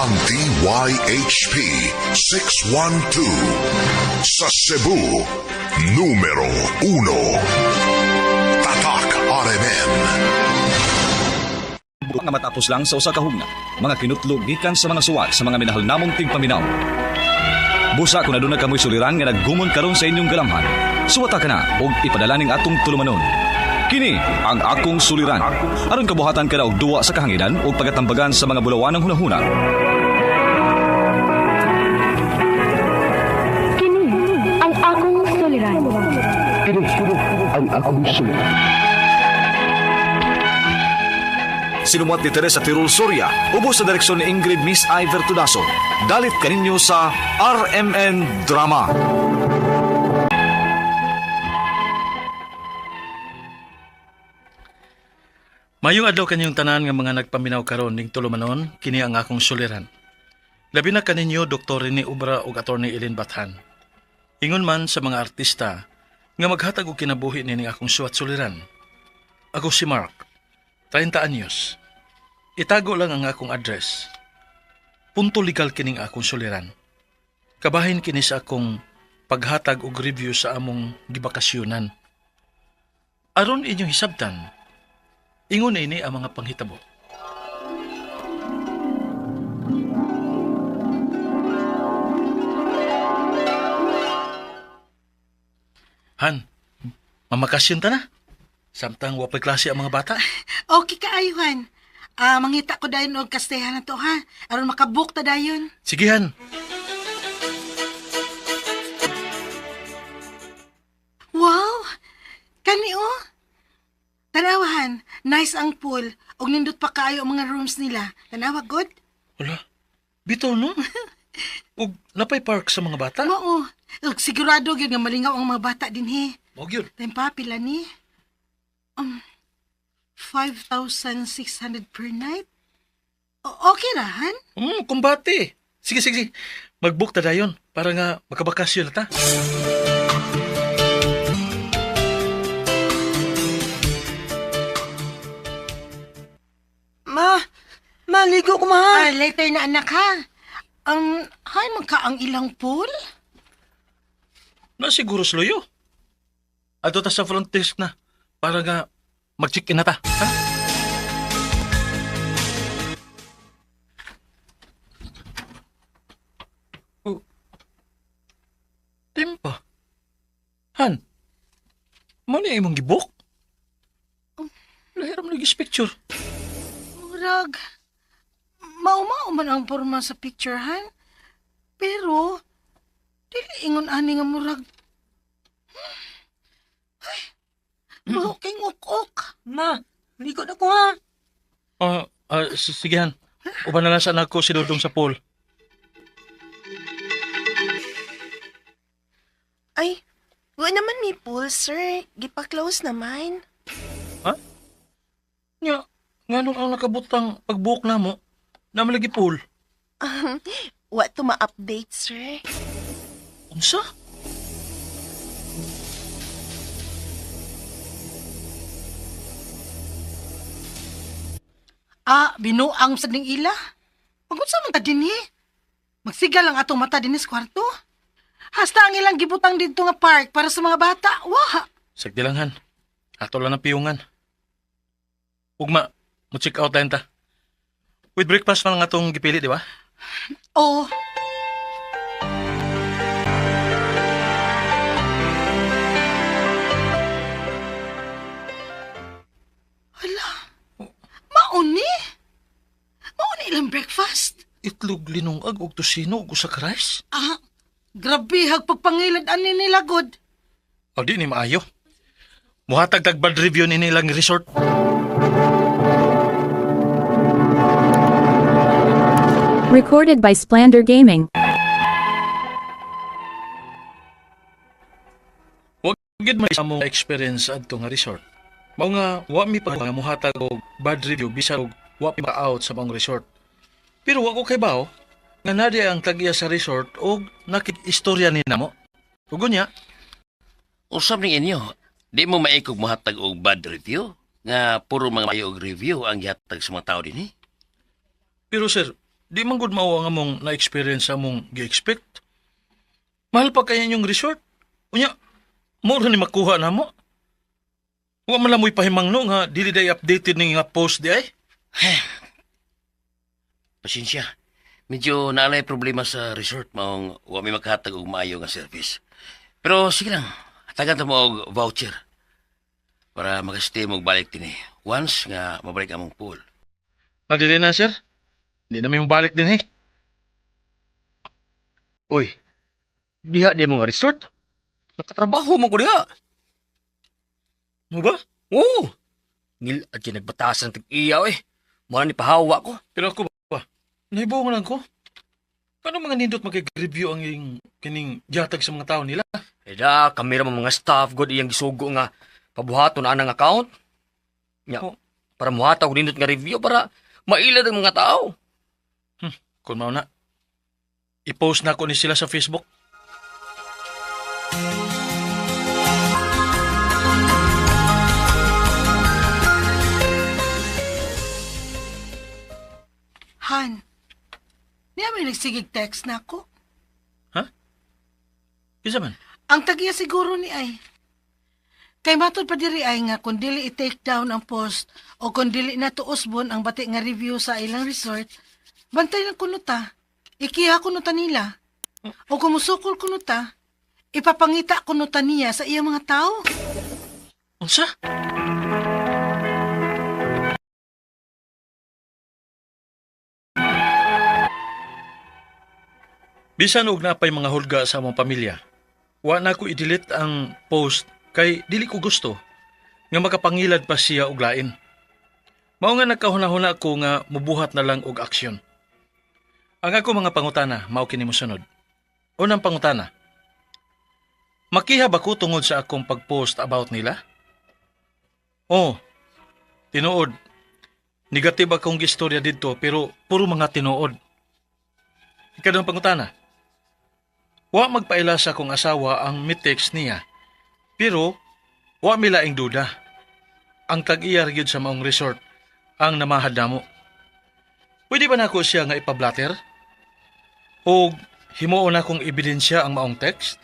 Ang DYHP 612 sa Cebu, numero 1. Tatak RMN. Nga matapos lang sa usa ka hugna, mga kinutlog gikan sa mga suwat sa mga minahal namong tigpaminaw. Busa kung aduna kamoy suliran nga naggumon karon sa inyong galamhan, suwata ka na og ipadala ning atong tulumanon. Kini ang akong suliran. Aron kabuhatan ka na og duwa sa kahanginan ug pagatambagan sa mga bulawanang hunahuna. Kini ang akong suliran. Kini ang akong suliran. Sinumuat ni Teresa Tirul Soria, ubos sa direksyon ni Ingrid Miss Iver Tudaso. Dalit kaninyo sa RMN Drama. Mayong adlaw kanyong tanan nga mga nagpaminaw karon ning tulumanon, kini ang akong suliran. Labi na kaninyo Dr. Rene Ubra ug Attorney Eileen Bathan. Ingon man sa mga artista nga maghatag og kinabuhi nining akong suwat suliran. Ako si Mark, 30 anyos. Itago lang ang akong address. Punto legal kining akong suliran. Kabahin kini sa akong paghatag og review sa among gibakasyonan. Aron inyong hisabtan, ingon ini ang mga panghitabo. Han, mamakasyon ta na. Samtang wa pa'y klase ang mga bata. Okay kaayuhan. Ah, mangita ko dayon og kastehan na to ha. Aron makabook ta dayon. Sige, Han. Wow! Kani oh. Tanawahan, nice ang pool. Og nindot pa kaayo ang mga rooms nila. Tanawa good? Wala. Bitaw, no? Ug napay park sa mga bata. Mao. Og sigurado gyud nga malingaw ang mga bata dinhi. Mao gyud. Time pa pila ni? 5,600 per night? Okay ra, han? Kumbate. Sige, sige. Mag-book ta dayon para nga makabakasyon na ta. Ma, maligo ko ma. Ah, later na anak ha. Hay man ka ang ilang pool? Na siguro sluyo. Ato ta sa front desk na para nga mag-check-in na ta. Ha? Oh. Timpa. Han. Mo ni imong gibok? Lahiram lagi sa picture. Murag, maumao man ang porma sa picture, han. Pero, dili ingon ani nga murag. Ay, buhok uk-uk. Ma, ligo na ko ha. Sige Han. Uban na lang sa anak ko si Dudong sa pool. Ay, wa naman mi pool, sir. Gipa-close naman. Ha? Nya, nganong ang nakabutang pagbuok na mo, naman lagi pool. Wa to ma-update, sir. Unsa? Ah, binuang sa ding ila. Pag-unsa man ta dinhi? Magsigal ang atong mata dinhi sa kwarto. Hasta ang ilang gibutang didto nga park para sa mga bata. Wah! Sagdi lang, Han. Ato lang ang piyungan. Ugma, mo check out tayo ta. With breakfast man ang atong gipili, di ba? Oh. Hala. Mauni? Mauni ilang breakfast? Itlog linungag og tosino og usa ka rice. Ah, grabe hag pagpangilad ani nila god. O di ni maayo. Muhatag tag bad review ni nilang resort. Recorded by Splander Gaming. Wa gid may among experience adto nga resort. Mao nga wa mi pa nga muhatag og bad review bisan og wa pa out sa maong resort. Pero wa ko kay bao nga nadi ang tag-iya sa resort og nakig-istorya ni namo. Ug unya, Usab ning inyo, di mo maikog mohatag og bad review? Nga puro mga maayo og review ang gihatag sa mga tao dinhi. Pero sir, Di man gud mao ang among na-experience sa among gi-expect. Mahal pa kaya inyong resort. Unya, mo ra ni makuha na mo. Wa man lang mo'y pahimangno nga dili day updated ni nga post di ay. Pasensya. Medyo naalay problema sa resort maong wa mi makahatag og maayo nga service. Pero sige lang, hatagan ta mo og voucher para makastay mo og balik dinhi once nga mabalik among pool. Ah, dili na, sir. Di na mi mobalik dinhi. Uy, diha di mo nga resort. Nakatrabaho man ko diha. Mo ba? Oo. Ngil at nagbatasan tag-iyaw eh. Mura ni pahawa ko. Pero ako ba? Nahibuong lang ko. Kano mga nindot makig-review ang iyong kining gihatag sa mga tao nila? Eh da, kamera mo mga staff god iyang gisugo nga pabuhaton na anang account. Nya, Oh. para muhatag og nindot nga review para mailad ang mga tao. Kung mao na, i-post na ko ni sila sa Facebook. Han, niya may nagsigig text na ako. Kinsa man? Ang tagiya siguro ni ay. Kay matod pa diri ay nga kung dili i-take down ang post o kung dili na tuusbon ang bati nga review sa ilang resort, bantay lang kuno ta. Ikiha kuno ta nila. O kung musukol kuno ta, ipapangita kuno ta niya sa iyang mga tao. Unsa? Bisan og napay mga hulga sa among pamilya, wa na ko i-delete ang post kay dili ko gusto nga makapangilad pa siya og lain. Mao nga nagkahuna-huna ko nga mubuhat na lang og aksyon. Ang ako mga pangutana mao kini mosunod. Unang pangutana. Makiha ba ko tungod sa akong pag-post about nila? Oh, tinuod. Negative akong istorya didto pero puro mga tinuod. Ikaduhang pangutana. Wa magpaila sa akong asawa ang mitext niya. Pero wa mi laing duda. Ang tag-iya gyud sa maong resort ang namahad namo. Pwede ba nako siya nga ipablatter? O himuon akong ebidensya ang maong text?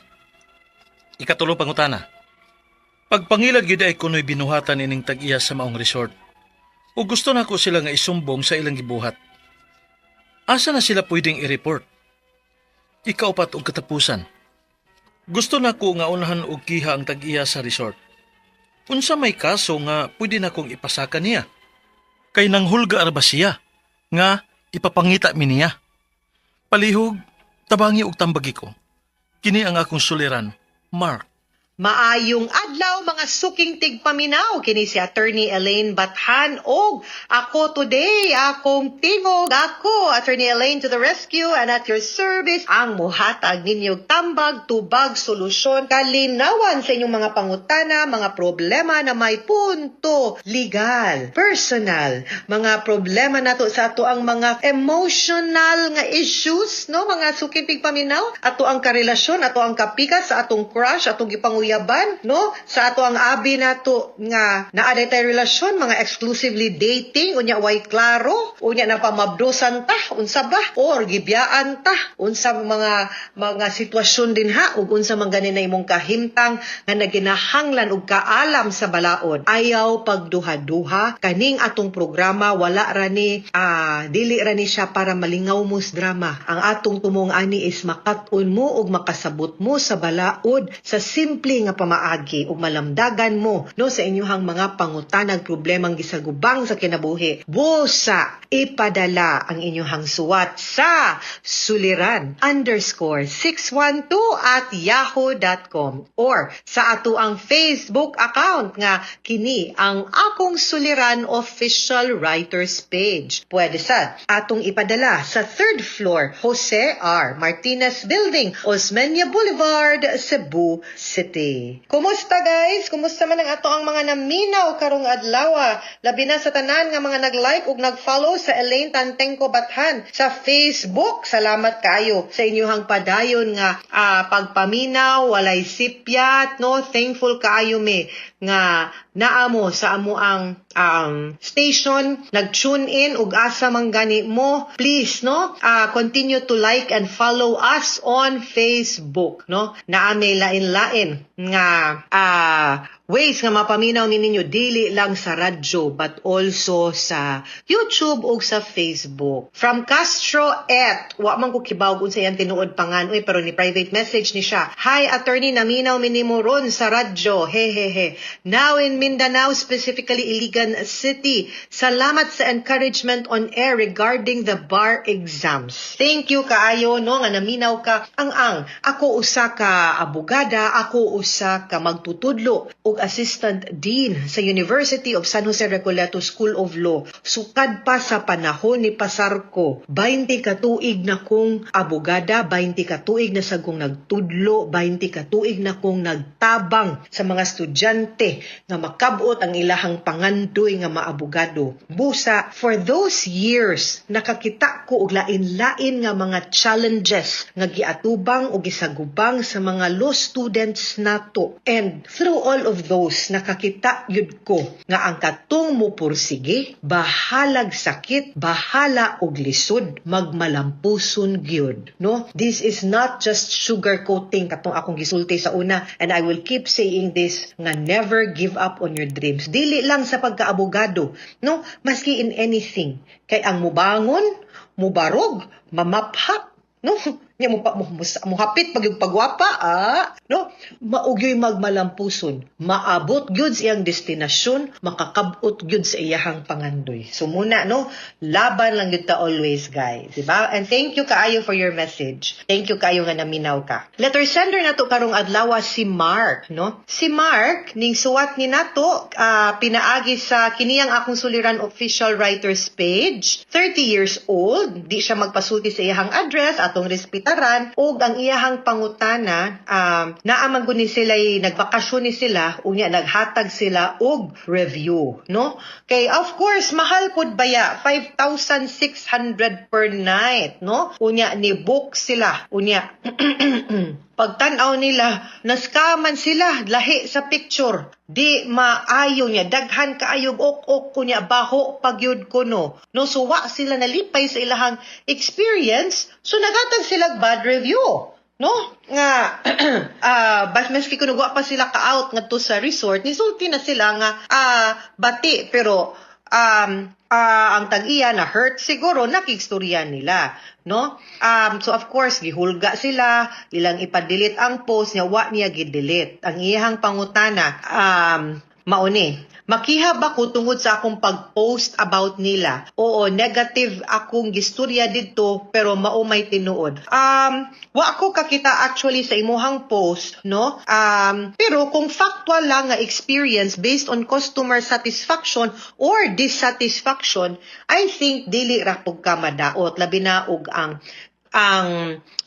Ikatulong pangutana. Pagpangilad gyud ay kuno'y binuhatan ining tag-iya sa maong resort. O gusto nako sila nga isumbong sa ilang gibuhat. Asa na sila pwedeng i-report? Ikaupat og katapusan. Gusto nako nga unahan og kiha ang tag-iya sa resort. Unsa may kaso nga pwede na kong ipasaka niya? Kay nanghulga ra ba siya nga ipapangita mi niya? Palihog, tabangi og tambagi ko. Kini ang akong suliran, Mark. Maayong adlaw mga suking tigpaminaw, kini si Attorney Elaine Bathan og ako today, akong tingog, ako Attorney Elaine to the rescue and at your service, ang muhatag ninyog tambag, tubag, solusyon, kalinawan sa inyong mga pangutana, mga problema na may punto legal, personal, mga problema nato sa ato ang mga emotional nga issues, no, mga suking tigpaminaw, ato ang karelasyon, ato ang kapikas sa atong crush, atong gipanguyaban, no, sa ato ang abi nato nga naa day tay relasyon, mga exclusively dating, unya way klaro, unya na pamabdusan ta, unsa ba, or gibiyaan ta, unsa mga sitwasyon din ha, ug unsa man gani na imong kahimtang nga naginahanglan og kaalam sa balaod. Ayaw pagduha-duha kaning atong programa, wala ra ni dili ra ni siya para malingaw mo sa drama. Ang atong tumong ani is makat-on mo ug makasabot mo sa balaod sa simple nga pamaagi ug malamdagan mo, no, sa inyuhang mga pangutanag problemang gisagubang sa kinabuhi. Busa ipadala ang inyuhang suwat sa suliran_612@yahoo.com or sa ato ang Facebook account nga kini ang Akong Suliran Official Writers Page. Pwede sa atong ipadala sa 3rd floor, Jose R. Martinez Building, Osmeña Boulevard, Cebu City. Kumusta guys? Kumusta man ang ato ang mga naminaw karong adlaw? Labi na sa tanan nga mga nag-like ug nag-follow sa Elaine Tantengco Bathan sa Facebook. Salamat kayo sa inyong padayon nga pagpaminaw, walay sipyat, no? Thankful kaayo mi nga naamo sa amo ang station nag-tune in ug asa man gani mo, please, no, continue to like and follow us on Facebook, no? Naa may lain-lain nga ways nga mapaminaw ni ninyo, dili lang sa radyo but also sa YouTube ug sa Facebook. From Castro et, wa man ko kibaw kung sa iyang tinuod pangan, uy, pero ni private message ni siya. "Hi attorney, naminaw mi nimo ron sa radyo. He he he. Now in Mindanao, specifically Iligan City. Salamat sa encouragement on air regarding the bar exams." Thank you kaayo, no, nga naminaw ka. Ang ako usa ka abogada, ako usa ka magtutudlo ug assistant dean sa University of San Jose Recoletos School of Law. Sukad pa sa panahon ni pasar ko, 20 ka tuig na kong abogada, 20 ka tuig na sa kong nagtudlo, 20 ka tuig na kong nagtabang sa mga estudyante nga makabot ang ilahang pangandoy nga maabogado. Busa, for those years, nakakita ko og lain-lain nga mga challenges nga giatubang o gisagubang sa mga law students nato. And through all of those, nakakita yud ko nga ang katong mo pursige, bahalag sakit, bahala og lisod, magmalampuson gyud. No? This is not just sugar coating katong akong gisulti sa una, and I will keep saying this nga never give up on your dreams. Dili lang sa pagkaabogado, no? Maski in anything. Kay ang mubangon, mubarog, mamapha, no? Nya mo pa mo, mo, muhapit pag yung pagwapa, no? Mao gyoy magmalampuson. Maabot gyud sa iyang destinasyon, makakabot gyud sa iyahang pangandoy. So muna, no, laban lang gyud ta always, guys, di ba? And thank you kaayo for your message. Thank you kaayo nga naminaw ka. Letter sender nato karong adlaw si Mark, no? Si Mark ning suwat ni nato pinaagi sa kiniyang Akong Suliran official writers page. 30 years old, di siya magpasulti sa iyahang address, atong respetaran, ug ang iyahang pangutana, naa man gud ni sila, nagbakasyon ni sila, unya naghatag sila og review, no? Kay of course mahal pud baya, 5,600 per night, no? Unya ni book sila, unya pagtan-aw nila, naskaman sila, lahi sa picture. Di maayo niya, daghan kaayog ok-ok ko niya, baho pagyud ko, no. No, so wa sila nalipay sa ilahang experience, so naghatag sila bad review. No? Nga, bas maski kuno wa pa sila ka-out ngadto sa resort, nisulti na sila nga bati, pero ang tag-iya na hurt siguro nakigstorya nila, no? So of course gihulga sila, ilang ipa-delete ang post niya, wa niya gi-delete. Ang iyahang pangutana mauni: "Makiha ba ko tungod sa akong pag-post about nila? Oo, negative akong gistorya didto pero mao may tinuod." Wa ko kakita actually sa imuhang post, no? Pero kung factual lang nga experience based on customer satisfaction or dissatisfaction, I think dili ra pud ka madaot, labi na og ang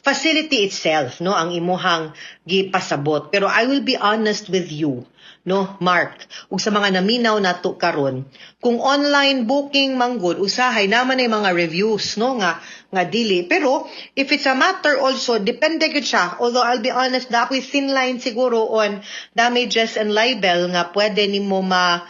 facility itself, no, ang imuhang gipasabot. Pero I will be honest with you, no, Mark, ug sa mga naminaw nato karon, kung online booking manggod, usahay naman ay mga reviews, no, nga dili. Pero if it's a matter also, depende gyud siya. Although I'll be honest, dapoy thin line siguro on damages and libel nga pwede nimo ma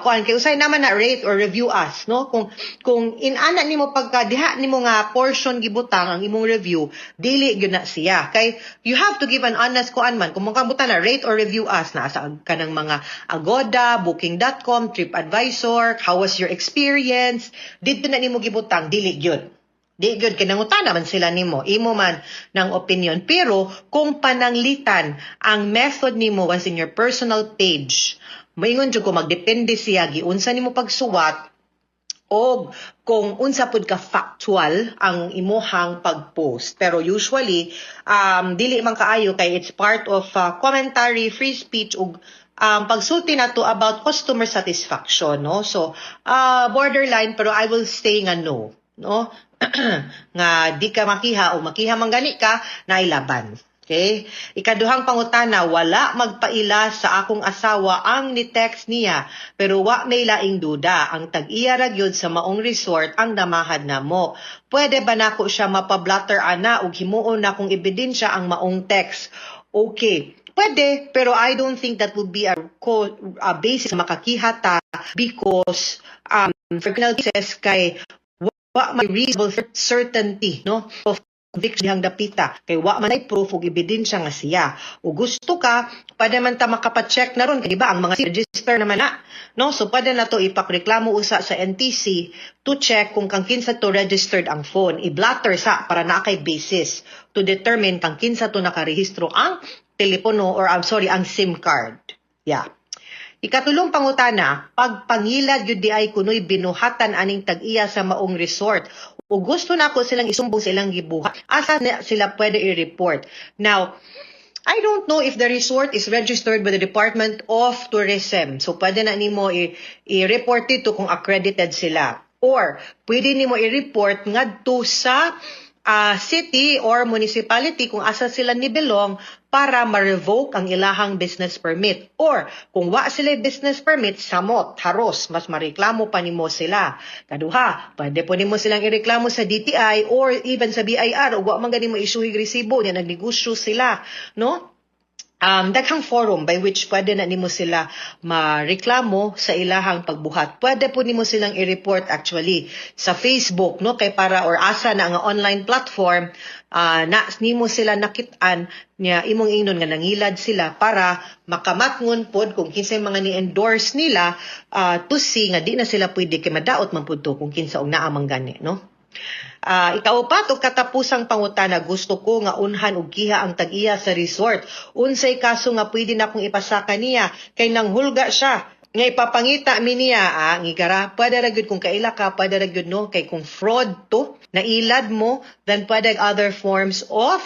kuan, kay usay naman na rate or review us, no? Kung inana nimo pagka diha nimo nga portion gibutang ang imong review, dili gyud na siya, kay you have to give an honest kuan man. Kung makabutan na rate or review us, naa sa kanang mga Agoda, Booking.com, TripAdvisor, how was your experience, didto na nimo gibutang, dili gyud. Di gyud, kay nangutana man sila nimo, imo man ng opinion. Pero kung pananglitan ang method nimo was in your personal page, maingon jud ko magdepende siya giunsa nimo pagsuwat og kung unsa pud ka factual ang imuhang pag-post. Pero usually dili man kaayo kay it's part of commentary, free speech ug pagsulti nato about customer satisfaction, no? So borderline, pero I will stay nga no, no? Nga di ka makiha o makiha man gani ka nailaban. Okay? Ikaduhang pangutana, wala magpaila sa akong asawa ang ni-text niya, pero wa may laing duda. Ang tag-iya ra gyud sa maong resort ang namahad namo. Pwede ba nako siya mapablatter ana ug himuon nakong ebidensya ang maong text? Okay. Pwede, pero I don't think that would be a basis makakiha ta because for criminal cases kay wa may reasonable certainty, no, of conviction dihang dapita kay wa man ay proof ug ebidensya nga siya. O gusto ka, pwede man ta makapa-check na ron kay di ba ang mga register naman na, no? So pwede na to ipakreklamo usa sa NTC to check kung kang kinsa to registered ang phone. I-blotter sa para naa kay basis to determine kang kinsa to nakarehistro ang telepono or, I'm sorry, ang SIM card. Yeah. Ikatulong pangutana, pagpangilad yun di ay kunoy binuhatan aning tag-iya sa maong resort. O gusto na ako silang isumbong sa ilang gibuhat. Asa na sila pwede i-report? Now, I don't know if the resort is registered with the Department of Tourism. So, pwede na nimo i-report dito kung accredited sila. Or, pwede nimo i-report ngadto sa city or municipality kung asa sila ni belong para ma-revoke ang ilahang business permit. Or, kung wa sila business permit, samot, haros, mas mareklamo pa nimo sila. Kaduha, pwede po nimo silang ireklamo sa DTI or even sa BIR ug wa man gani mo isyuhig resibo niya nagnegosyo sila, no? Daghang forum by which pwede na nimo sila mareklamo sa ilahang pagbuhat. Pwede po nimo silang i-report actually sa Facebook, no, kay para or asa na nga online platform na nimo sila nakit-an niya imong ingnon nga nangilad sila para makamatngon pod kung kinsay mga ni-endorse nila to see nga di na sila pwede kay madaot man pud to kung kinsa og naa man gani, no? Ikaupat og katapusang pangutana, gusto ko nga unhan og kiha ang tag-iya sa resort. Unsay kaso nga pwede na akong ipasaka niya kay nanghulga siya nga ipapangita mi niya, ngigara, pwede ra gyud kung kaila ka, pwede ra gyud, no, kay kung fraud to, nailad mo, then pwede other forms of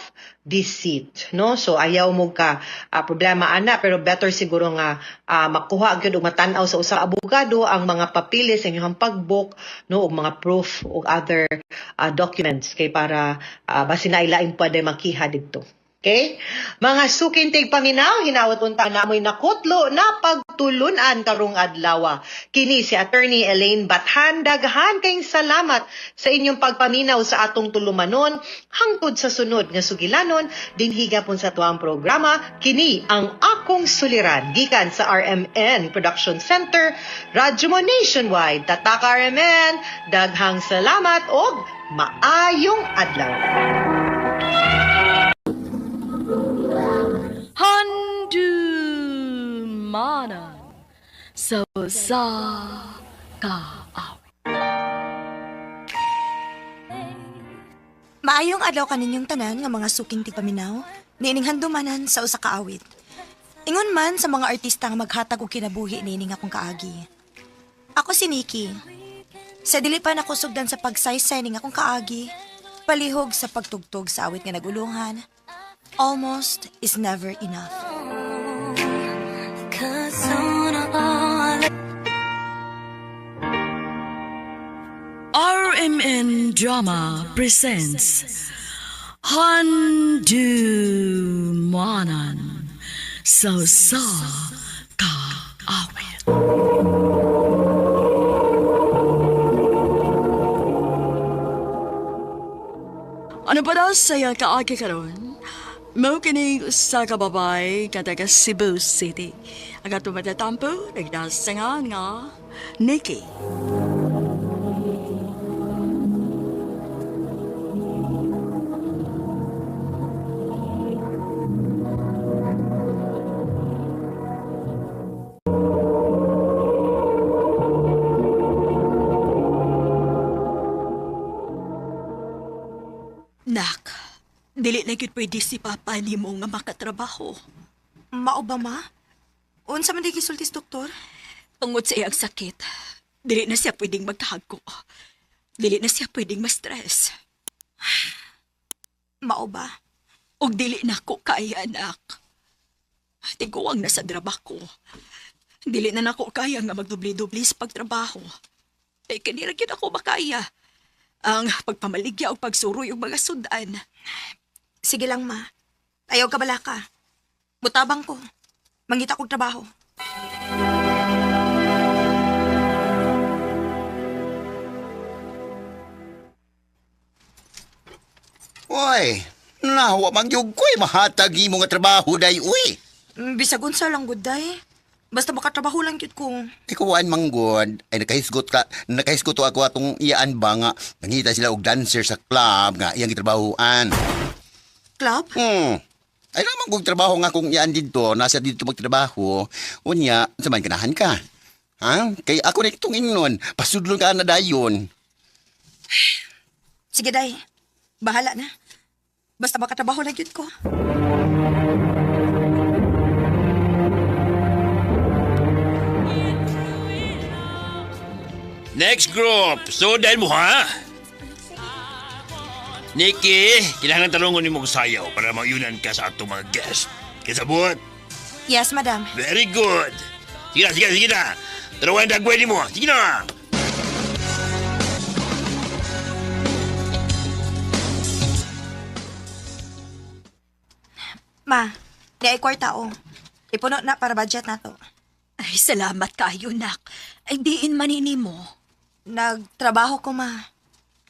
deceit, no? So ayaw mo ka problema ana, pero better siguro nga makuha gyud og matan-aw sa usa ka abogado ang mga papeles sa inyong pag-book, no, og mga proof og other documents kay para basin na ilaing pwede makiha didto. Okay? Mga suking tigpaminaw, hinawat unta namoy nakutlo na pagtulunan karong adlaw. Kini si Attorney Elaine Bathan, daghan kayong salamat sa inyong pagpaminaw sa atong tulumanon hangtod sa sunod nga sugilanon dinhi gapon sa tuang programa kini ang akong suliran gikan sa RMN Production Center, Radyo Mo Nationwide. Tatak RMN, daghang salamat og maayong adlaw. Handumanan sa usa ka awit. Maayong adlaw kaninyong tanan nga mga suking tigpaminaw, niining handumanan sa usa ka awit. Ingon man sa mga artista nga maghatag og kinabuhi niining akong kaagi. Ako si Nikki. Sa dili pa nako sugdan sa pagsaysay ning akong kaagi, palihog sa pagtugtog sa awit nga nagulungan, almost is never enough. RMN Drama presents Handumanan sa usa ka awit. Ano pa daw saya kaagi karon? Mao kini usa ka babae nga taga Cebu City. Ang atong matatampo, nagdasangan nga Nikki. Nak, dili na gyud pwede si Papa nimo nga makatrabaho. Mao ba, ma? Unsa man di gisultis, doktor? Tungod sa iyang sakit, dili na siya pwedeng magkahagko. Dili na siya pwedeng ma-stress. Mao ba? Og dili na ko kaya, anak. Tiguang na sa trabaho. Dili na nako kaya nga magdubli-dubli sa pagtrabaho. Kay kani ra gyud ako makaya. Ang pagpamaligya o pagsuroy og mga sudan. Sige lang, ma. Ayaw ka balaka. Mutabang ko. Mangita kog trabaho. Oy, nawa man gyud ko'y mahatag imo nga trabaho day uy. Bisag unsa lang gud day. Basta makatrabaho lang gyud ko. Ikuan manggod, ay nakahisgot ka, nakahisgot to ako atong iyaan ba nga nangita sila og dancer sa club nga iyang gitrabahoan. Club? Ay naman kung trabaho nga kung iyaan didto, nasa didto magtrabaho, unya, sa man ganahan ka. Ha? Kay ako na itong ingnon, pasudlon ka na dayon. Sige day. Bahala na. Basta makatrabaho lang gyud ko. Next group. So, dahil mo ha? Nikki, kailangan tanungon ni mo sayaw para mauyunan ka sa atong mga guest. Kasabot? Yes, madam. Very good. Sige na, sige na, sige na. Tarawan dagway ni mo. Sige na. Ma, di ay kwarta o. Ipuno na para budget na to. Ay, salamat kayo, nak. Ay, diin manini mo. Nagtrabaho ko, ma.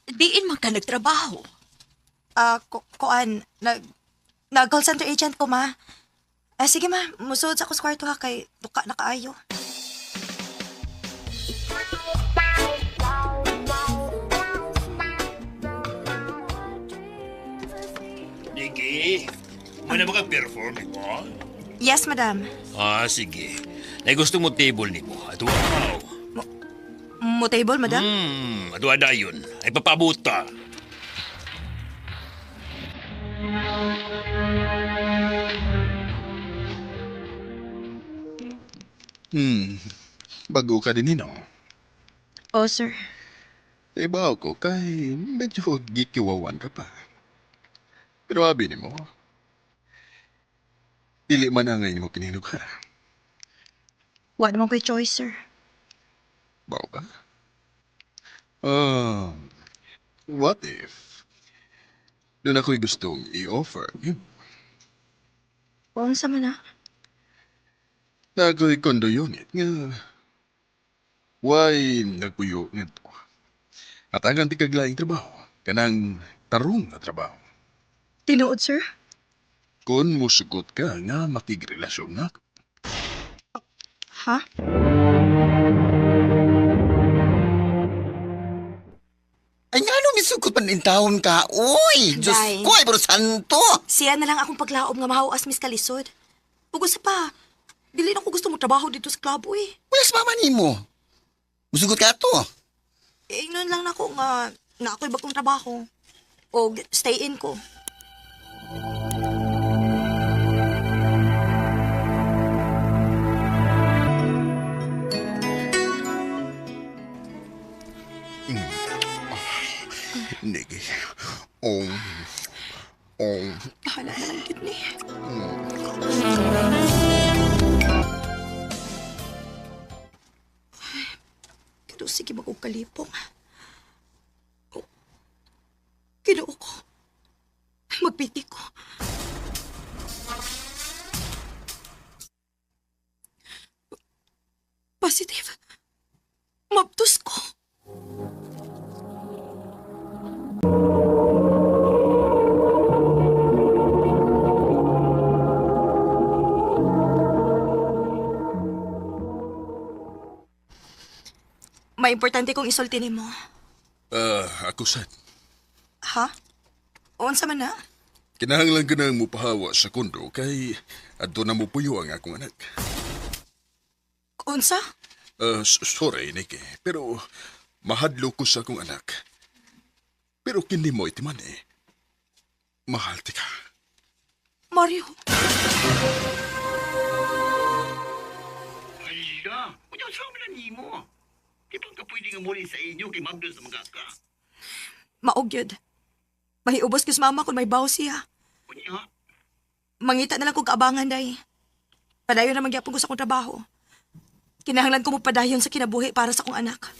Diin man ka nagtrabaho. Ah, kuan, nag call center agent ko, ma. Ah, sige, ma. Musuod sa ako sa kwarto ha, kay duka na kaayo. Nikki, mo na maka-perform mo? Yes, madam. Ah, sige. Nay gusto mo table ni mo. Ato wow. Mo table, madam? Ato dayon. Ay papabuta. Bago ka din, no? Oh, sir. Iba ako kay medyo gikiwawan ka pa. Pero abi ni mo, dili man ang ngayon mo kining lugar. Wa naman ko'y choice, sir. Bao ba? What if doon ako'y gustong i-offer niyo? Unsa man na? Na ako'y condo unit nga why nagpuyo nito. At ang ti kaglaing trabaho, kanang tarong na trabaho. Tinuod, sir? Kung musugot ka nga makigrelasyon na. Ha? Ay nga no, misugot man in taon ka. Uy, Diyos Day. ko, ay pero santo. Siya na lang akong paglaom nga mahawas mis kalisod. Ug usa pa, dili na ko gusto mo trabaho dito sa club, uy. Wala sa mama nimo. Musugot ka to. Eh, ingnon lang nako nga na ako'y bagong trabaho. Og stay in ko. Nigi. Om. Om. Bahala na lang gid ni. Pero sige mag kalipong. Oh, Ginoo ko. Magbiti ko. Positive. Mabtos ko. May importante kong isulti nimo. Ako sad. Ha? Unsa man na? Kinahanglan ka nang mupahawa sa kondo kay adto na mo puyo ang akong anak. Unsa? Sorry, Nikki, pero mahadlo ko sa akong anak. Pero kini mo itiman eh. Mahal ti ka. Mario. Hala, unya sa man nimo. Di pa ka pwede nga muli sa inyo kay mabdol sa mga ka. Maog yun. Mahiubos ko sa mama kung may baw siya. Unya, Mangita na lang kong kaabangan, day. Padayon na magyapon ko sa akong trabaho. Kinahanglan ko mo padayon sa kinabuhi para sa akong anak.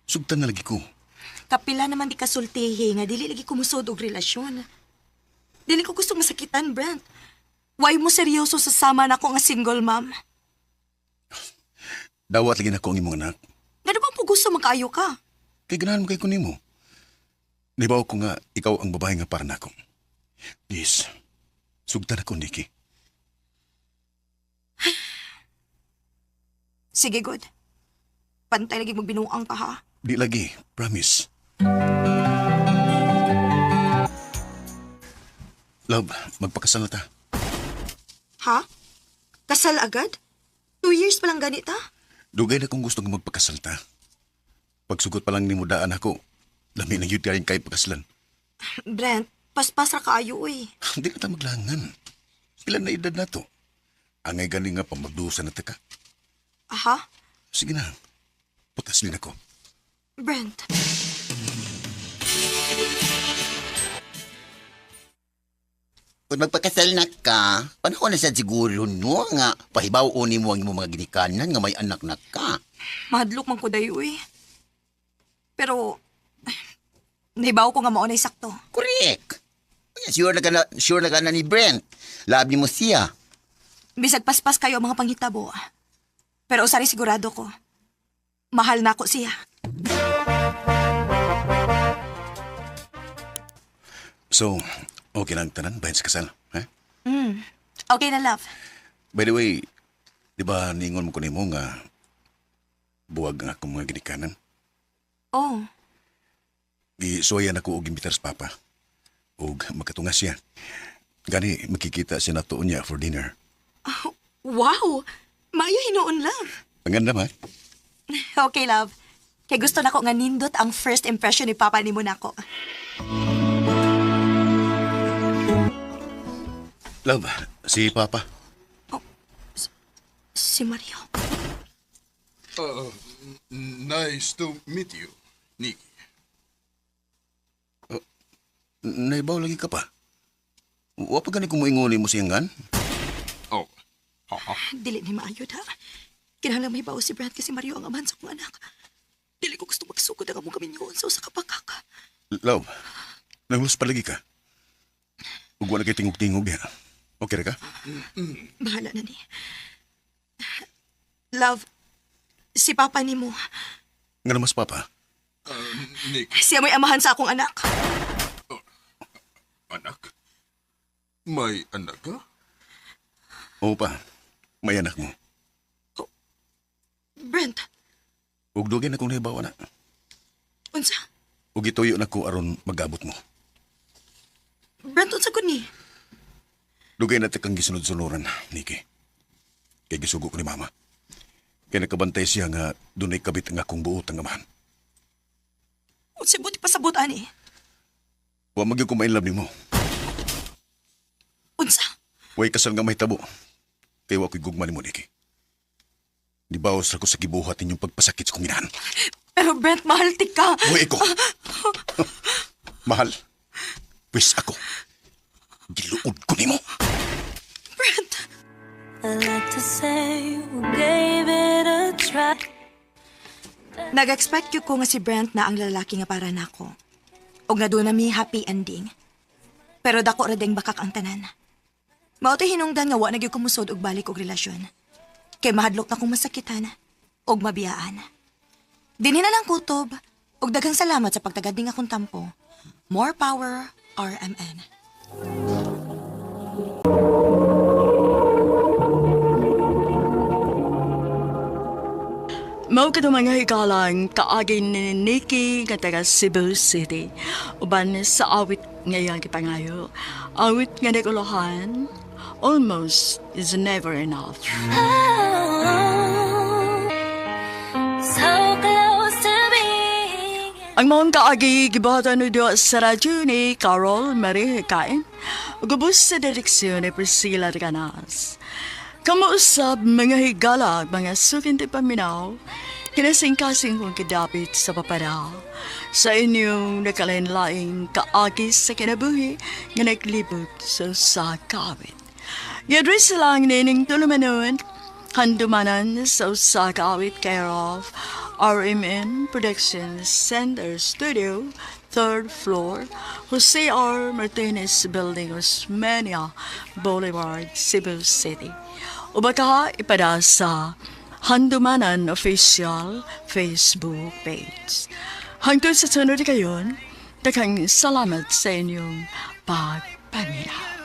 Sugtan na lagi ko. Kapila naman di kasultihi nga dili lagi kumusod og relasyon. Dili ko gusto masakitan, Brent. Why mo seryoso sa sama nako nga single mom? Dawat lagi nako ang imong anak. Ngano bang po gusto magkaayo ka? Kay ganahan mo kay kunimo. Nibaw ko nga ikaw ang babae nga para nako. Please, sugtan ako, Nikki. Sige, good. Pantay lagi magbinuang ka, ha? Di lagi, promise. Love, magpakasal na ta. Ha? Kasal agad? 2 years pa lang ganita? Dugay na kong gusto nga magpakasal ta. Pagsugot pa lang ni mo daan ako, lami na yun kayong kay pakasalan. Brent, paspas ra kaayo, uy. Hindi na ta maglangan. Pila na edad na to? Angay gani nga pamagdusa na ta ka. Aha? Sige na, pakaslin ako. Brent. Kung magpakasal na ka, panahon na sad siguro no nga pahibaw-on nimo ang imong mga ginikanan nga may anak na ka. Mahadlok man ko dayo, uy. Pero, nahibaw ko nga mao na'y sakto. Correct. Sure na ka na, sure na ka na ni Brent. Love nimo siya. Bisag paspas kayo ang mga panghitabo. Pero usari sigurado ko. Mahal na ako siya. So, okay lang tanan, bahin sa kasal. Ha? Okay na, love. By the way, di ba ningon mo ko nimo nga buwag ang akong mga ginikanan? Oh, Gisuwayan ako og imbitar sa papa. Og makatunga siya. Gani, makikita siya nato niya for dinner. Wow! Maayo hinuon, love. Ang ganda ma. Okay, love. Kay gusto nako nga nindot ang first impression ni Papa nimo nako. Love, si Papa. Si Mario. Nice to meet you, Nikki. Oh, naibaw lagi ka pa. Wa pa gani kumuingon mo siyang gan? Oh. Dili ni maayo da. Kinahanglan mahibaw si Brent kasi Mario ang amahan sa akong anak. Dili ko gusto magsugod ang among kaminyoon sa usa ka bakak. Love, nanglos pa lagi ka. Ug wa na kay tingog-tingog diha. Okay ra ka? Bahala na ni. Love, si Papa nimo. Nga naman Papa. Nick, Siya may amahan sa akong anak. Anak? May anak ka? Oo pa, may anak mo. Brent, Ug dugay na kong nahibaw na. Unsa? Ug gituyo na ko aron mag-abot mo. Brent, unsa gud ni? Dugay na kang gisunod-sunuran, Nikki. Kay gisugo ko ni Mama. Kay nakabantay siya nga dunay kabit ang akong buot ang amahan. Unsa buti pasabot ani? Wa magyud ko ma-inlove nimo. Unsa? Way kasal nga mahitabo. Kay wa ko'y gugma nimo, Nikki. Nibawas ra ko sa gibuhat ninyong pagpasakit sa kong inahan. Pero Brent, mahal ti ka. Buhi ko. Mahal. Pwes ako. Giluod ko nimo. Brent. I like to say we gave it a try. Nag-expect ko nga si Brent na ang lalaki nga para nako. Og nga doon na mi happy ending. Pero dako ra ding bakak ang tanan. Mao to hinungdan nga wa na gyud ko musod og balik og relasyon. Kay mahadlok na kong masakitan og mabiyaan. Dinhi na lang kutob og daghang salamat sa pagtagad ning akong tampo. More power, RMN. Mao kato mga higalang kaagi ni Nikki nga taga Cebu City. Uban sa awit nga iyang gipangayo. Awit nga naguluhan, "Almost is never enough." So close to being. Ang maong kaagi gibuhatan ni sa radyo ni Carol Marie Kain. Gubos sa direksyon ni Priscilla Ganas. Kamuusab mga higala, mga suking paminaw, kinasing-kasing kong kidapit sa papada. Sa inyong nakalain-laing kaagi sa kinabuhi nga naglibot sa usa ka awit. Giadres lang nining tulumanon, handumanan sa usa ka awit care of RMN Production Center Studio, third floor, Jose R. Martinez Building, Osmeña Boulevard, Cebu City. O baka ipada sa Handumanan Official Facebook page. Hangtod sa sunod kayon, daghang salamat sa inyong pagpaminaw.